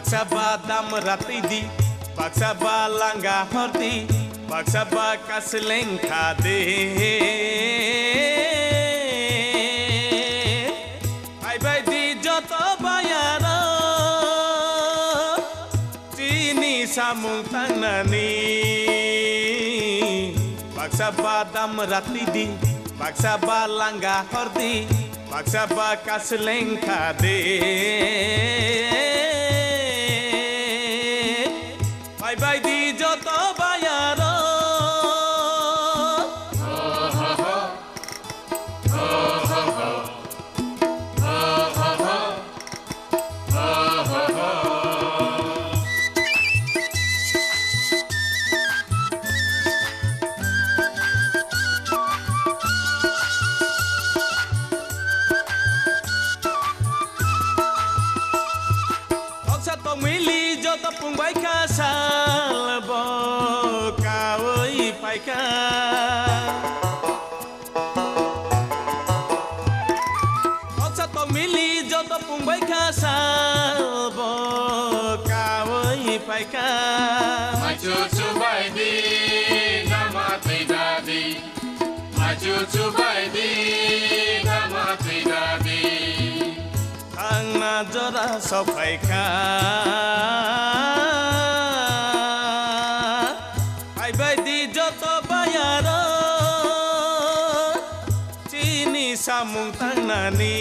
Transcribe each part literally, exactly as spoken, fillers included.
Baksa ba damra twi di, baksa ba langa hor di, baksa ba kasleng kha de. Phaibai di joto bayaro, chini samung tangnani. Baksa ba damra twi di, baksa ba langa hor di, baksa ba kasleng kha de. Phaibai di joto bayaro. Noksa tongmili joto pungbai kha sal bo kaui phaikha. Noksa tongmili joto pungbai kha sal bo kaui phaikha. Machu chubai di dama twi dadi. Machu chubai di dama twi dadi. Thangna jora sokphaikha. Phaibai di joto bayaro, chini samung tangnani.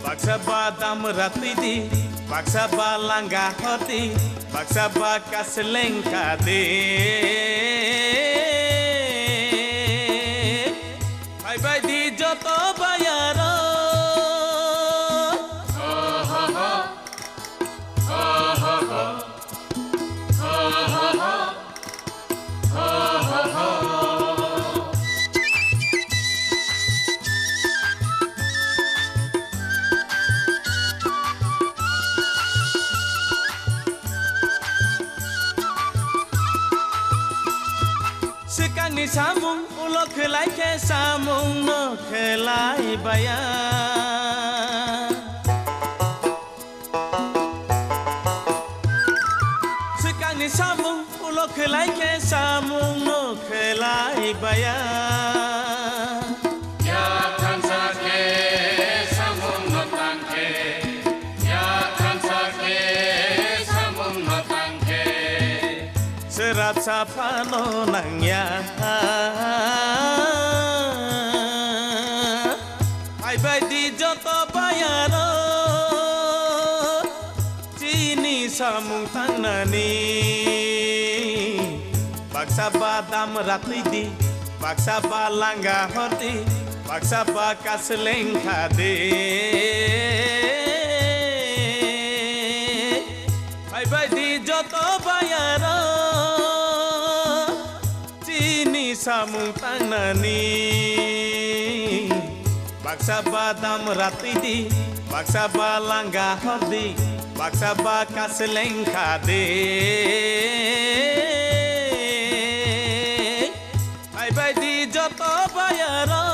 Baksa ba damra twi di, baksa ba langa hor di, baksa ba kasleng kha de. Phaibai di joto bayaro. Swkangni samung ulo khlai khe samung no khlai baya. Swkangni samung ulo khlai khe samung no khlai baya. Yak thansa khe samung no tang khe, yak thansa khe samung no tang khe. Swrapsa phano nangya. Phaibai di joto bayaro, chini samung tangnani. Baksa ba damra twi di, baksa ba langa hor di, baksa ba kasleng kha de. Phaibai di joto bayaro. Chini samung tangnani. Baksa ba damra twi di, baksa ba langa hor di, baksa ba kasleng kha de. Phaibai di joto bayaro.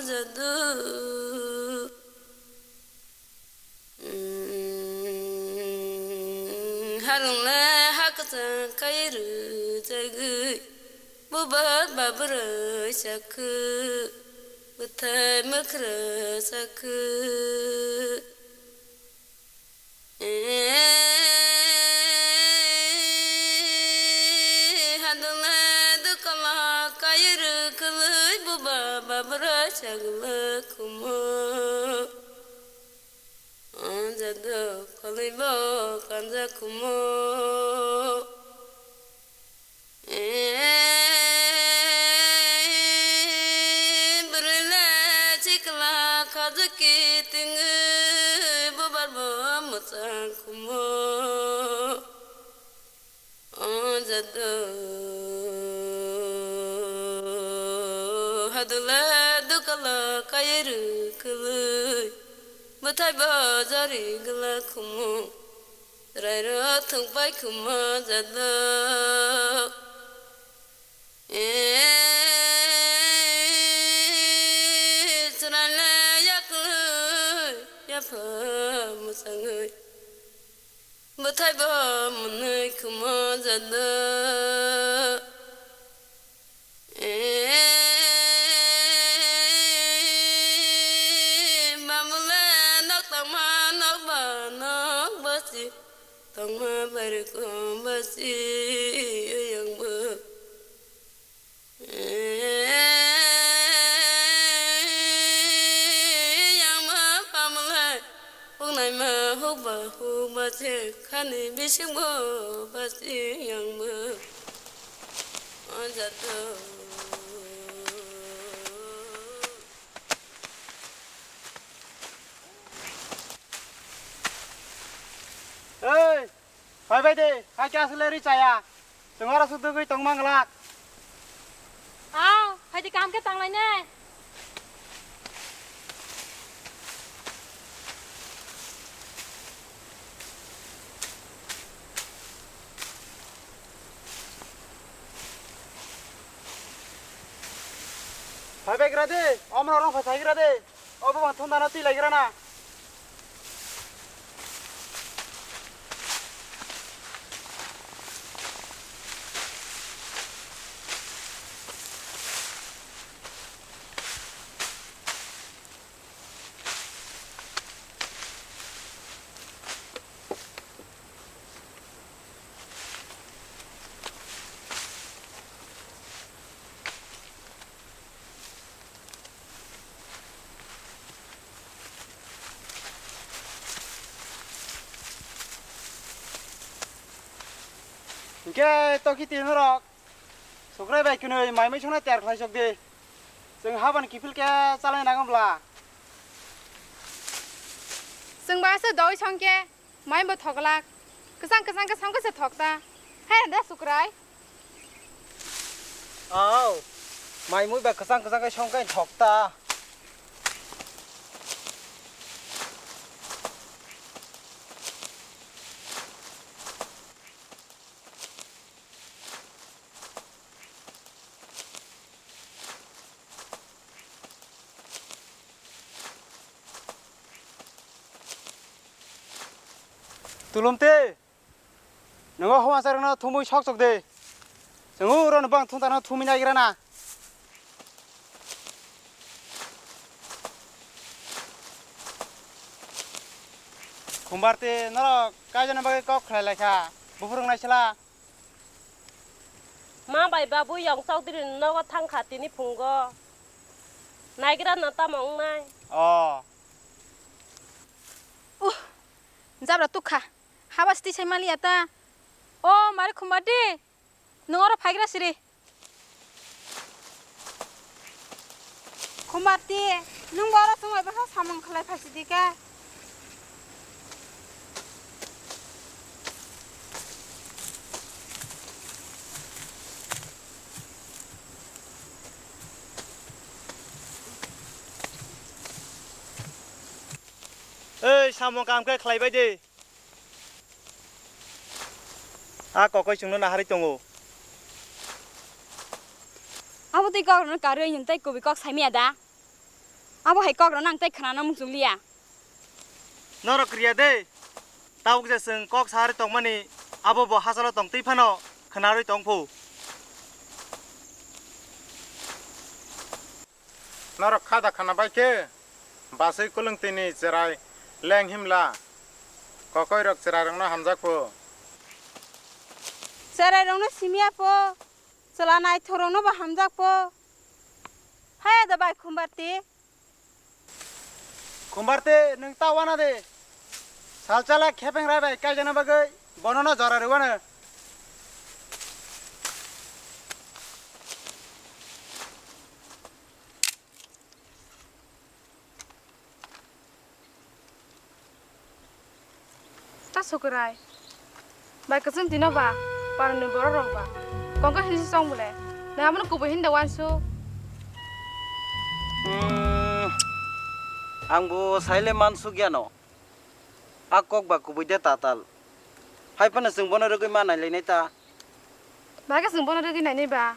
Jadu. Harungle ha kwchang kai rwjagwi, bubar babrwi chakhu, bwthai mwkhrwi chakhu. Hadungle dukala kai rwkhwlwi, bubar babrwi chakle khumo. O jadu khwlwibo kanja khumo. Bwrwile chikla khajwk kitingwi, bubar bo mwchang khumo. O jadu hadungle dukala kai rwkhwlwi, bwthai bo jari gwla khumo. Chwrairok thwngpai khumo jadu. Chwraino yaklwi yapha mwchangwi, bwthai bo mwnwi khumo jadu. Bamule nok tangma nok ba nok basi, tangma bari kom basi yang bo. Yang bo bamule, huk naima huk ba huk basi, khani bising bo basi yang bo. O jadu. Ei, phai bai de, hai khe aswk le ri chaya. Chwng oro suk dugwi tong mang glak. Aw, phai de, kaham khe tang lai nai. Phai bai gra de, omo rok phai sai gra de. Obo bang thun dana twi lai gra na. Hingke tokiti norok. Sukrai bai kwnwi mai mui songna tiyar khlai sok di. Chwng habani kiphil khe chalai nango bla. Chwng bai se doi song khe mai bo thoklak. Kwchang kwchang khe song khe se thok ta. Hai da Sukrai. Aw. Mai mui bai kwchang kwchang khe song khe thok ta. Tulumti, nwngo howasarokno thumwi sok chok di. Chwng uro no bang thung tangno thumwi naigra na. Khumbarti, norok kaijana bagwi kok khlai lai kha, buphuru wngnaisla. Ma bai babu Yong Chowdhury ni nogo thang kha tini phungo. Naigra no tamo wngnai? Oh. Uh, jabra tuk kha. Haba siti sai mali ata. O, mari Khumbarti. Nwng oro phaigra siri. Khumbarti, nwng bo oro chwng bai bwsa samung khlai phaisidi khe. Ei, samung kam khe khlai bai di. A kokoi chwngno naharwi tongo. Abo twi kok rwno karwi nwng tei kubui kok saimaya da? Abo hai kok rwna ang tei khwnana muchung liya. Norok kriya de. Tabuk je chwng kok sari tongmani abo bo hachalo tong twi phano khwnarwi tong phu. Norok kha da khana bai khe, basui kulung tini cherai leng himla, kokoi rok cherai rokno hamjak phu. Cherai rokno simya pho, chwla naithok rokno bo hamjak pho. Haya da bai Khumbarti. Khumbarti, nwng ta wana de. Salchala khepeng rai bai kaijana bagwi bonono jora rwano. Ta Sukurai. Bai kwchwng tino ba, paroni borok rok ba. Kongkha hinwi se chong bole. Nang abono kubui hinda wansuk. Hmm, ang bo saile mansuk yano. A kok ba kubui de tatal. Hai phano chwng bono rwgwi ma nailainai ta. Bagwi chwng bono rwgwi nainai ba.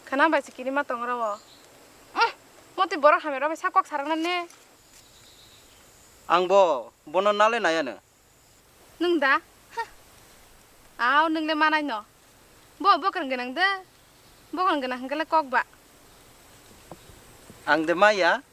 Khana bai se kirima tong rw o. Umm, motwi borok hamya rok bai sa kok sarakna ne. Ang bo bono nale naiya no. Nwng da? Huh. Aw, nwng le manai no. Bo bokwrwng gwnang de. Bokwrwng gwnang hwnkhe le kok ba. Ang de maya.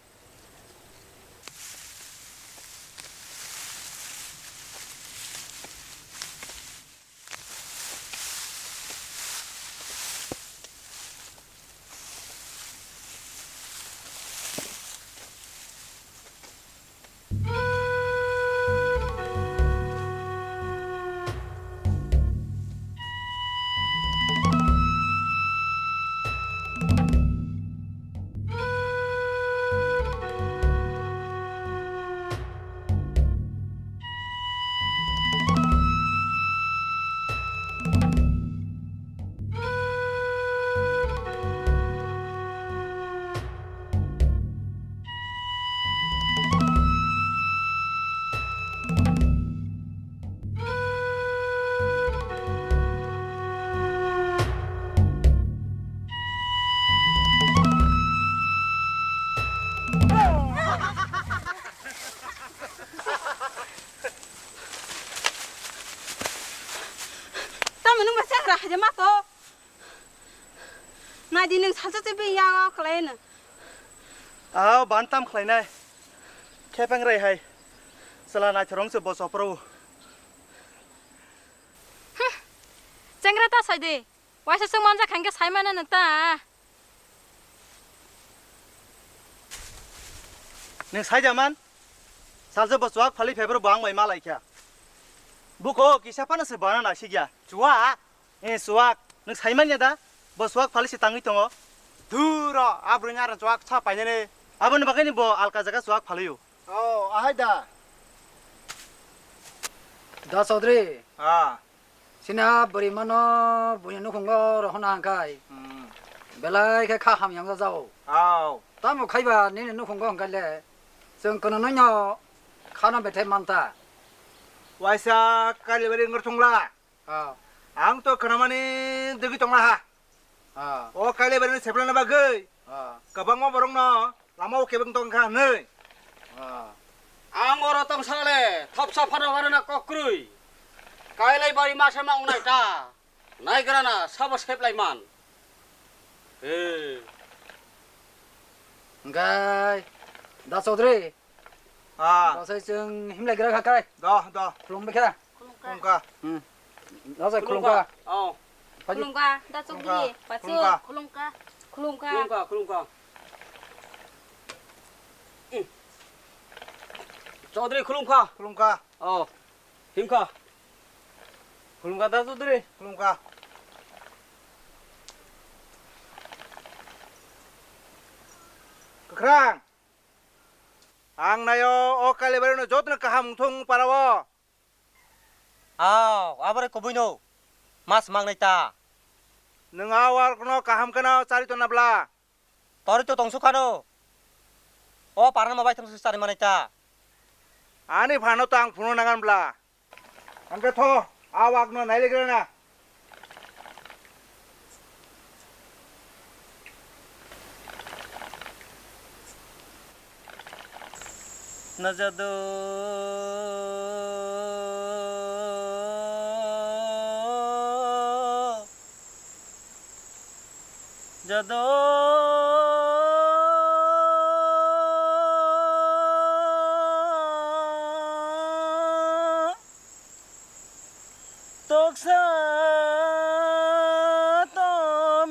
Tamo nwng ba chakra haja ma to. Nai di nwng salsa se bini yago khlai no. Aw, ban tam khlainai. Khepeng rai hai. Chwla naithorong se bo chopro. Chengra ta sai de. Waisa chwng manja khangke sai mana no ta. Nwng sai jaman? Salsa bo chuak phali phebro bo ang bai malai kha. Buko kisa phano se bana nasikya. Chuak? Eh, chuak. Nwng sai manya da? Bo chuak phali se tangwi tongo. Duro, a bwrwini aro chuak sa painani. Aboni bagwini bo alka jaga chuak phaliyo. Oh, ahai da. Da Chaudhary. Ah. Sina bwrwi mano buini nukhungo rohorna hwnkhai. Hmm. Belai khe kha hamya wngya jao. Aw. Tamo khaiba nini nukhungo hwnkhai le. Chwng kwnwi no khano bethai manta. Waisa Kailabari wngwi thungla. Ah. Ang to kwnamani degi tongla ha. Ah. O Kailabari ni seplana bagwi. Ah. Kwbangma borokno lama o kebeng tong kha hwnwi. Ah. Ang oro tong sale thopsa phano warana kok kwrwi. Kailabari masa ma wngnai ta. Naigrana sabo seplai man. He. Hwnkhe Da Chaudhary. Ah. Bwsai chwng himlai gra kha kai. Do, do. Khulumbai kha. Khulumkha. Hmm. Bwsai khulumkha. Oh. Khulumkha, da Chaudhary, pachu. Khulumkha. Khulumkha. Khulumkha, khulumkha. Hmm. Chaudhary khulumkha. Khulumkha. Oh. Himkha. Khulumkha da Chaudhary. Khulumkha. Kwkhwrang. Ang naio o Kailabari no jotono kaham wngthung para o. Aw, abore kubui no. Mas mangnai ta. Nwng a wark no kaham kheno chari tonna bla. Tori to tongsu khano. O parano mabai thangsu chari manai ta. Ani phano to ang phunu nangan bla. Hwnkhe tho, a wakno nailegrana. Na jadu, jadu. Toksa to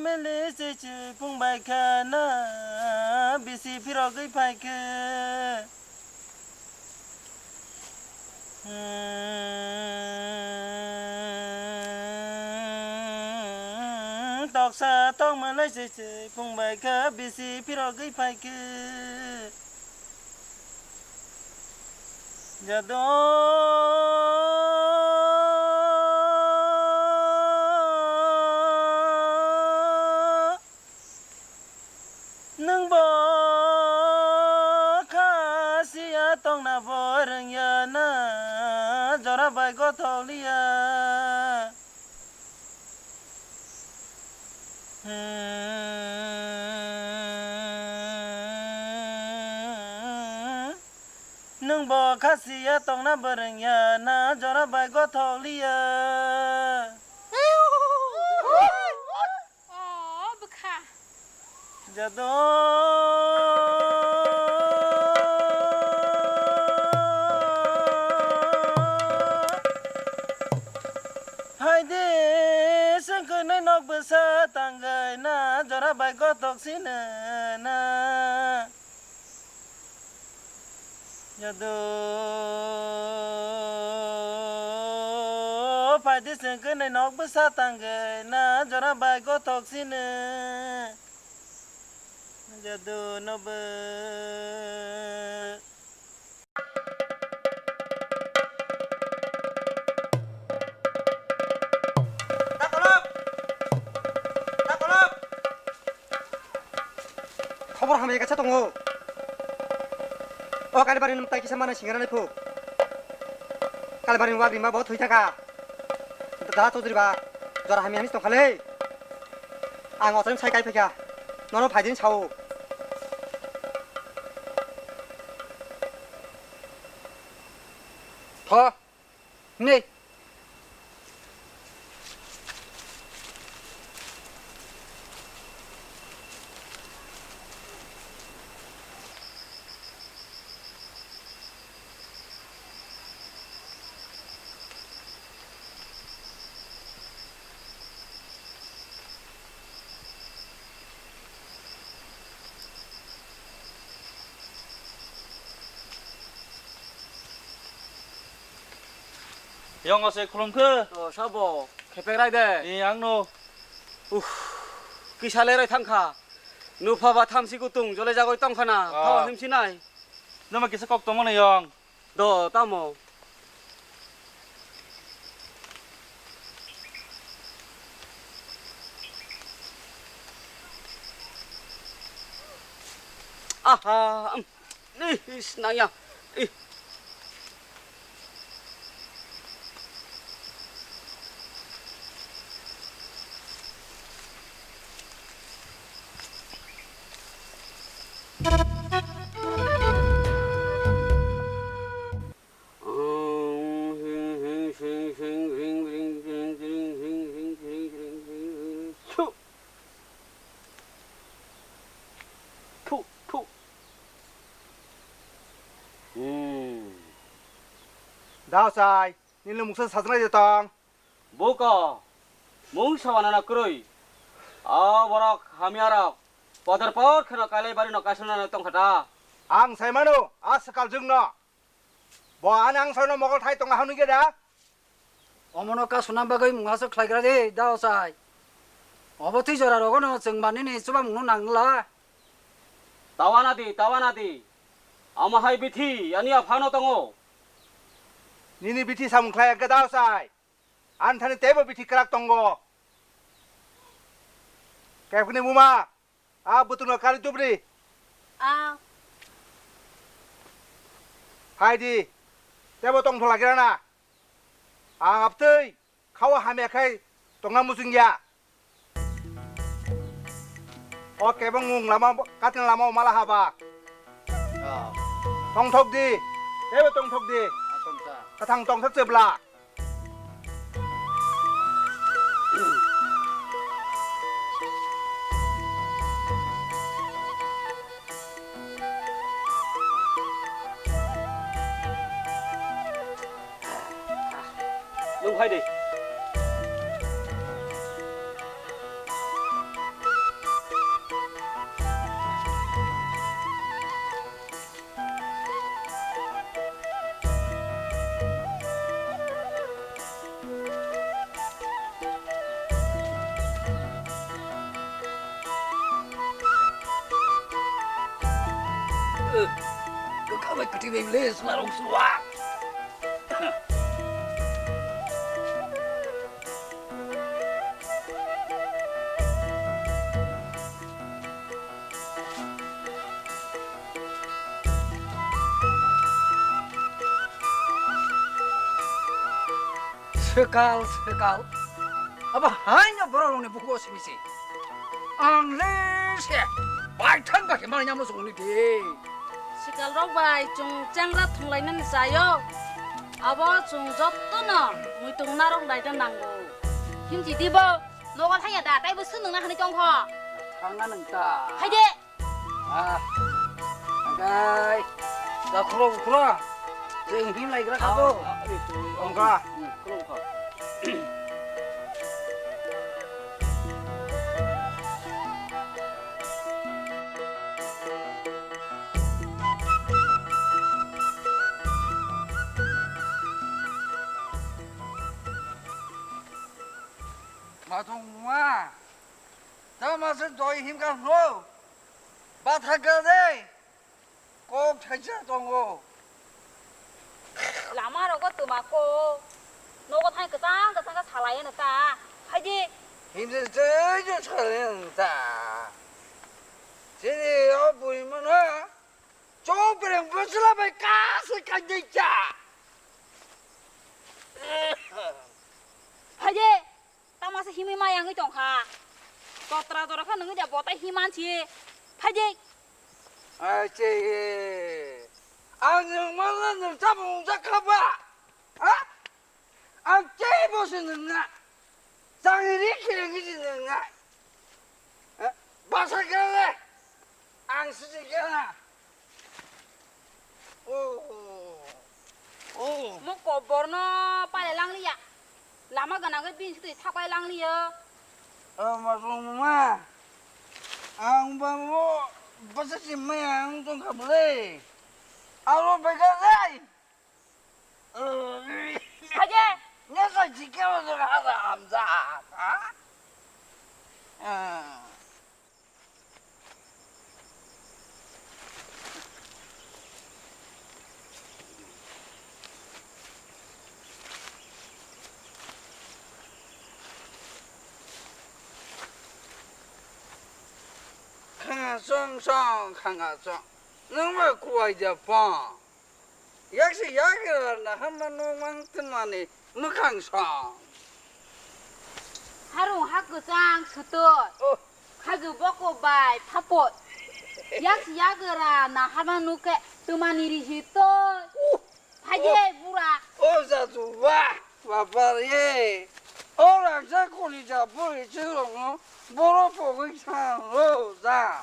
mili chichi phung bai kha na bisi phirogwi phai khe. Hmm, toksa tong mili chichi phung bai kha bisi phirogwi phai khe. Jadu. Nwng bo kha siya tongna bo rwngya na jora bai gothok liya. Hmm. Nwng bo kha siya tongna bo rwngya na jora bai gothok liya. O bwkha. Jadu. Hai de, sengkwnwi nok bwsa tangwi na jora bai gothok sino na. Jadu, phaidi sengkwnwi nok bwsa tangwi na jora bai gothok sino. Jadu nobo. Takolok! Takolok! Khobor hamya kaisa tongo. O Kalibari nwng tai kisa mana singra nai phu. Kalibari wagri ma bo thwi thaka. Da Chaudhary ba jora hamya hinwi tongkha le. Ang ochaim sai kai phaikha. Nono phaidin sao. Tho. Nei. Yong o se khulum khe. O sabo, khepek rai de. Ni ang no. Uff, kisa lerai thangkha. Nupha ba thamsi kutung jole jagoi tongkhana. Ah. Thawa himsi nai. Nama kisa kok tongmani yong. Do, tamo. Aha, um. Ih, is, nangya. Ih. Thu, thu. Hmm. Dao sai, nini mungsa sajnai de tong. Buko, mung sawana na kwrwi. O borok hamya rok, podor por kheno Kailai bari no kaisana na tongkha ta. Ang sai mano, a swkal jwng no. Bo ani ang saino mokol thai tongo hwnwi khe da? Omono kasuna bagwi mungha se khlaigra de, da ochai. Obo twi jora rogono chwng manini chubamungno nangla. Tawana di, tawana di. Omo hai bithi ani aphano tongo. Nini bithi samung khlai khe da ochai. Ani thani teibo bithi kwrak tongo. Kebkni buma. A bwtwkno kari tubri. A. Hai di. Tebo tong thola kira na. Ang abtwi khawa hamya khai tongna muchung ya. O kebeng mung lama katin lama o mala haba. Ah. Tong thok di. Teibo tongthok di. Kathang tongthok chwbla. Nwng phai di. Kwkha bai kwtwi bai le swnarok swa. Swkal, swkal. Abo haino borok rokni bukugo simi se. Ang le se baithang ba khe manwi namo songni de. Swkal rok bai chwng chengra thwnglainani chaio. Abo chwng jotono muitung narwk laina nango. Himchi di bo, nogo thangya da, taibo swnwngna hwnwi tongkho. Thangna nwng ta. Phaide. Ah, angkai. Da khuro khuro. Jeng him lai gra kabo. Angka. Matung ma. Tama se doi him ka hno. Batha gade. Kok thaisa tongo. Lama rogo twma ko. Nogo thai kwchang kwchang khe salai no ta. Phaidi. Himse tei jo salai no ta. Chini o bui mano. Chok bereng bwsla bai kasi kanjai cha. Phaidi. Tamo se himwi ma yangwi tongkha. Totra jora kha nungwi da bota himan si. Phaidi. Ai che. Ang nung mala nung tamo ungja kha ba. Ha? Ang che bo se nung na. Chang ri khe ngi si nung na. Ha? Basa khe le. Ang se khe na. Oh. Oh. Mo kobor no pale lang liya. Lama gana ge bin sitri thapai lang liya. Oh, ma song ma. Ang ba mo basa si ma ang tong kha ble. Aro bega dai. Haje. Nya sa jike wa so ha da am za. Ha? Ah. Khanga song song, khanga song. Nungba kuai ja pong. Yaksi yagra na hama no mang twnmani mwkhang song. Harung ha kwchang suto. Oh. Khaju boko bai phapo. Yaksi yagra na hama nuke twnmani rihito. Uh. Phaide bura. Oh, jatu ba. Bapar ye, o rangchak kori ja bwrwi chwng rokno boro pogwi thang rw ja.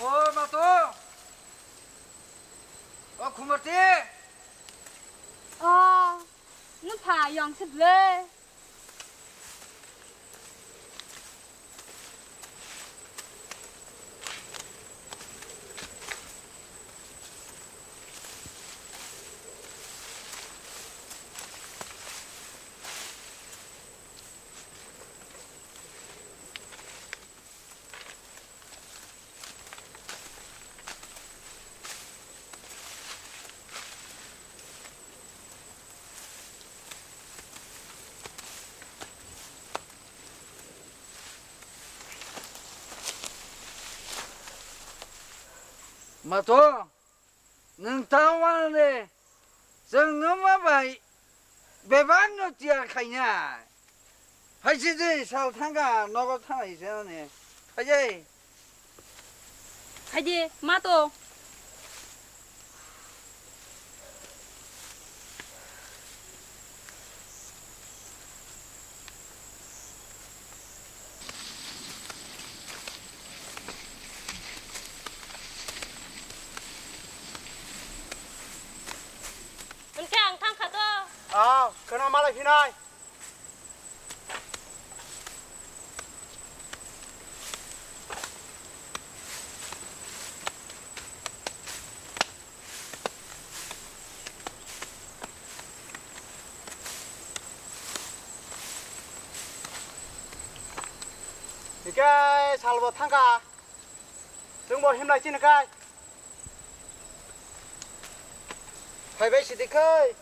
O mato, o Khumarti. O, nwng pha yong se ble. Mato, nwng ta wanle, chwng nwma bai Bebak no tiyar khainai. Hai se je sal thangkha, nogo thanglai se ani. Hai je. Hai je, ma to. Hwnkhe ang thangkha to. Ah, khwna malai phinai. Hwnkhe salbo thangkha. Chwngbo himlai chini kai. Phaibai sidi khai.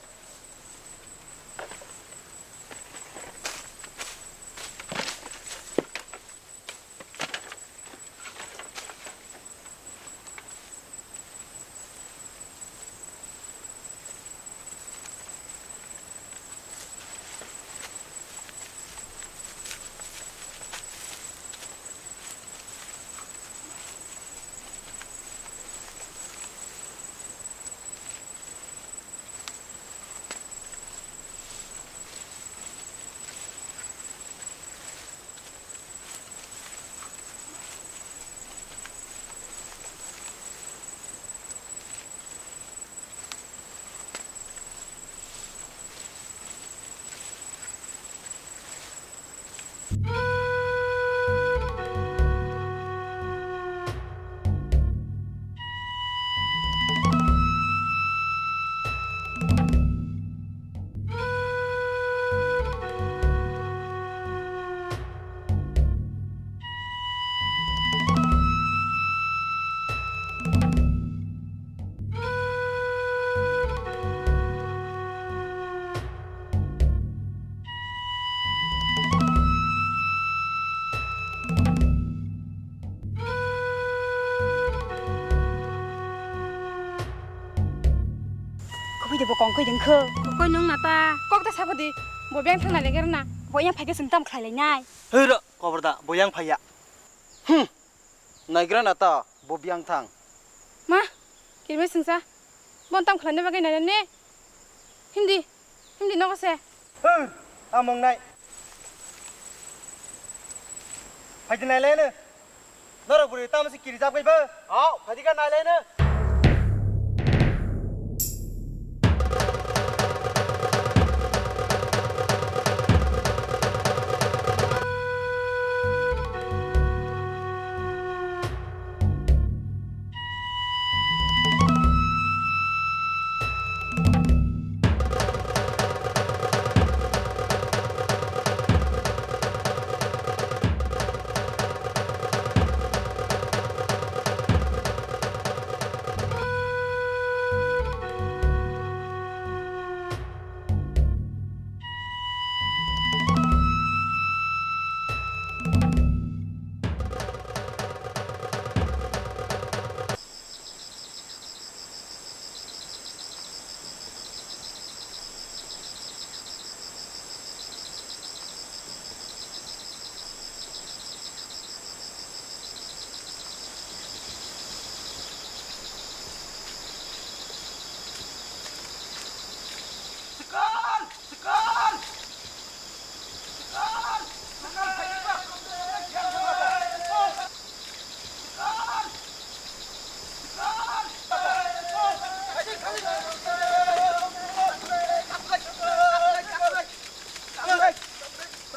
Kubui de bo kong koi ding kho. Koi nung na ta. Kok ta sabo di. Bo beng thang na leger na. Bo yang phai khe sung tam khlai lai nai. Hei ro, kobor da, bo yang phai ya. Hmm. Naigra na ta, bo biyang thang. Ma, kirme sungsa. Bon tam khlai ne bagwi nai ne. Hindi, hindi nogo se. Hei, among nai. Phai di nai le ne. Norok bwrwi tamo se kiri jab kai bo? Aw, phai di kha nai lai no.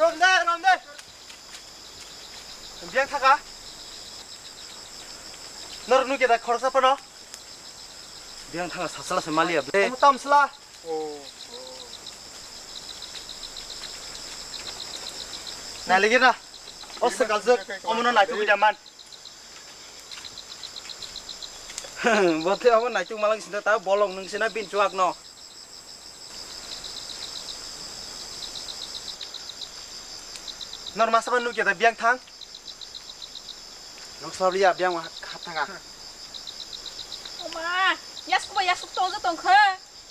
Romde, romde. Biyang thaka. Nor nukya da khoroksa phano. Biyang thaka sasala se maliya ble. Omo tamsla. Nailigir na. O swkal jwk omono naitukwi da man. Bo the abo naituk malang sinta ta bolong nung sina bin chuak no. Nor masa ba nukya da biyang thang. Nok sabliya biyang hap thanga. Oma, yasuk ba yasuk tong tong khe.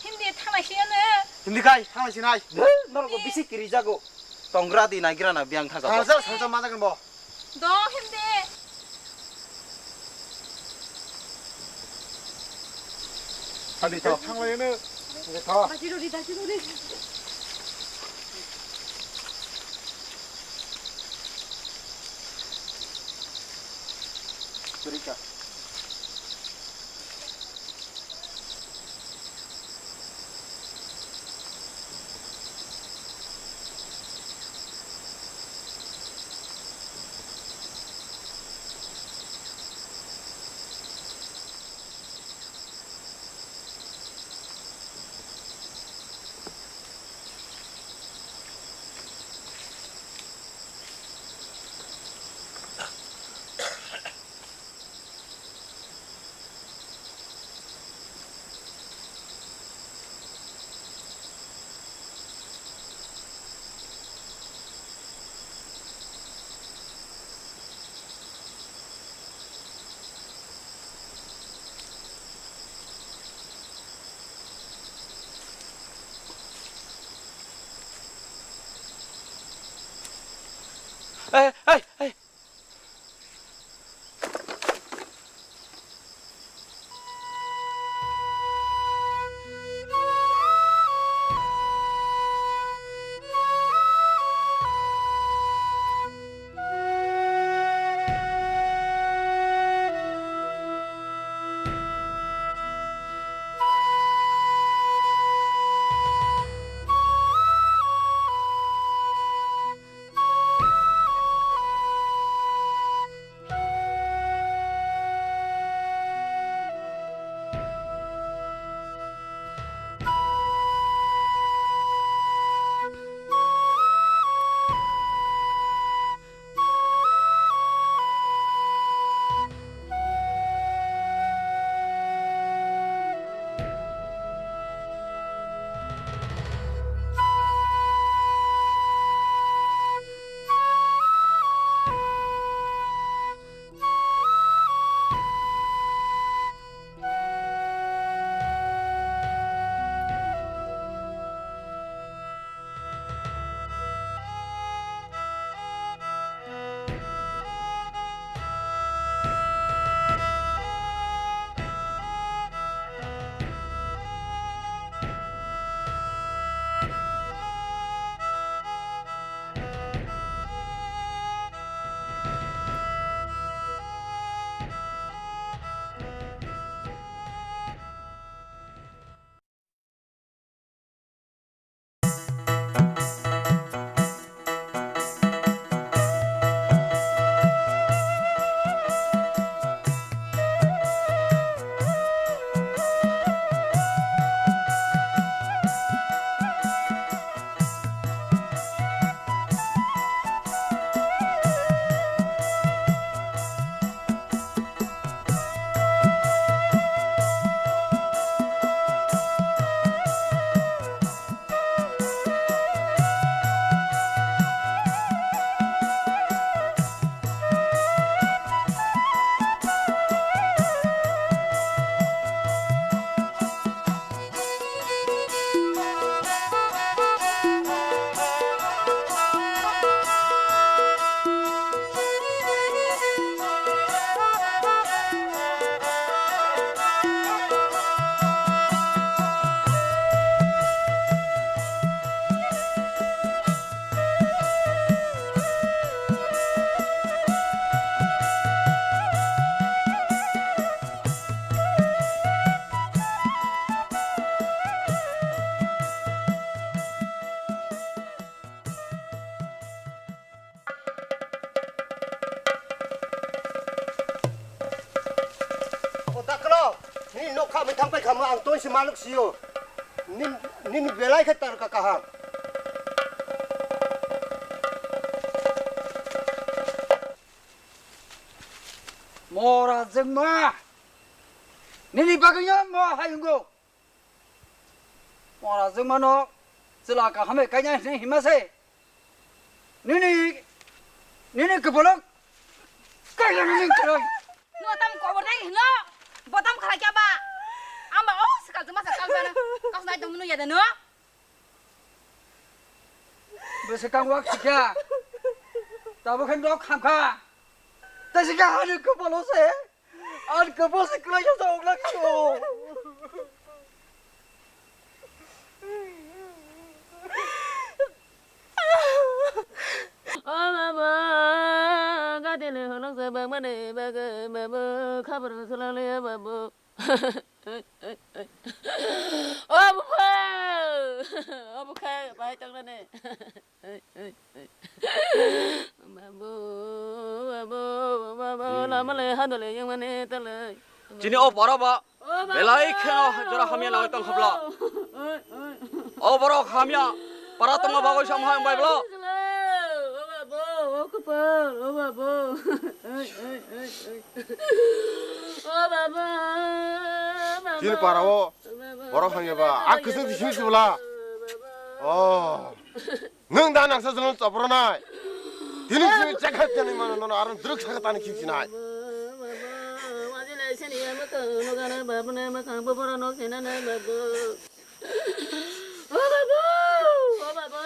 Hindi thanglai siyane. Hindi khai, thanglai sinai. Norok bo bisi kiri jago. Tongra di nagira na biang thaga. Salsa, salsa ma jagan bo. Do hindi. Adi to. Thanglai ne. Tho. Dachi rori, dachi rori. Kurika. Ei, ei, ei. O daklo, nini nokha mai thang pai khamo ang toni se manuk sio. Nin, nini belai khe tar ka kaham. Mora jengma. Nini bagwi no mo hayungo. Mora jengmano chwla kaham bai kaina hinwi hima se. Nini, nini kwpalo kaina nini kwrwi. Nwng tam kobor nai hino, botam khalai kya ba? Amba o swkal jema swkal jana. Kos nai tong munu yada no. Swkang wak sikha. Tabuk khe nok khamkha. Tei sikha ani kopolo se. Ani kopolo se kwlai sa ongla kho. O baba, gati le holong se bang mane baga babu, khabar sala le babu. O bupha! O bupha, bai tong nane. Babu, babu, babu, lama le hado le yang mane tale. Chini o para ba, belai kheno jora hamya nang tong khapla. O borok hamya, para tongma bagwi sam hai bai bla. O babo, o kopol, o babo. O babo, babo. Chini para o, borok hamya ba, a kwchwng di simi sibla. O. Nwng da nangsa jwngjal chopro nai. Tini simi chekha tani mano nono aro druk saka tani khim sinai. Wajile sini ya maka no gana babne maka bobora no sina na babu. O babu, o babu.